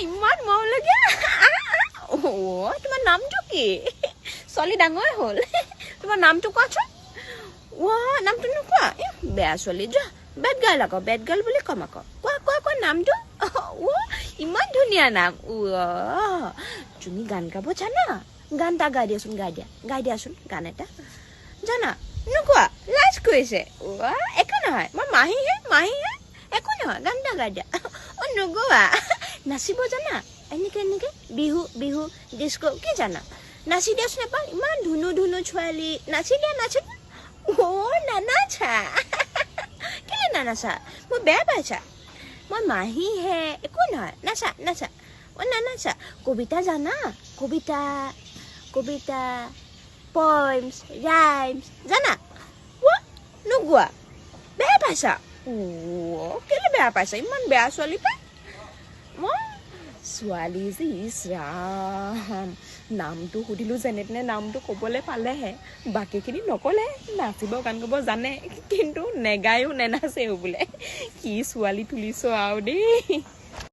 ইমান মৰমলগীয়া। অ', তোমাৰ নামটো কি? ছোৱালী ডাঙৰ হ'ল, তোমাৰ নামটো কোৱাচোন। অ', নামটো নোকোৱা? এ, বেয়া ছোৱালী, যোৱা। বেড গাৰ্ল আকৌ, বেড গাৰ্ল বুলি ক'ম আকৌ। কোৱা, কোৱা, কোৱা নামটো। অ', ইমান ধুনীয়া নাম। অ', তুমি গান গাব জানা? গান এটা গাই দিয়াচোন, গাই দিয়া, গাই দিয়াচোন গান এটা। জানা? নোকোৱা, লাজ কৰিছে। অ', একো নহয়, মই মাহীহে, মাহীহে, একো নহয়, গান এটা গাই দিয়া। অ', নোগোৱা। নাচিব জানা? এনেকে এনেকে বিহু, বিহু ডিস্কো কি জানা? নাচি দিয়াচোন এপাক। ইমান ধুনু ধুনু ছোৱালী, নাচি দিয়া, নাচি দিয়া। অ', নানাচা? কেলে নানাচা? মই বেয়া পাইছা? মই মাহীহে, একো নহয়, নাচা, নাচা। অ', নানাচা। কবিতা জানা? কবিতা, কবিতা, পইমছ, ৰাইমছ জানা? অ', নোগোৱা, বেয়া পাইছা? অ', কেলে বেয়া পাইছা? ইমান বেয়া ছোৱালী পাই। মই ছোৱালী যে, ইছ ৰাম, নামটো সুধিলোঁ, যেনে তেনে নামটো ক'বলৈ পালেহে, বাকীখিনি নক'লে। নাচিব গান গাব জানে, কিন্তু নেগায়ো নেনাচেও বোলে। কি ছোৱালী তুলিছ আৰু দেই।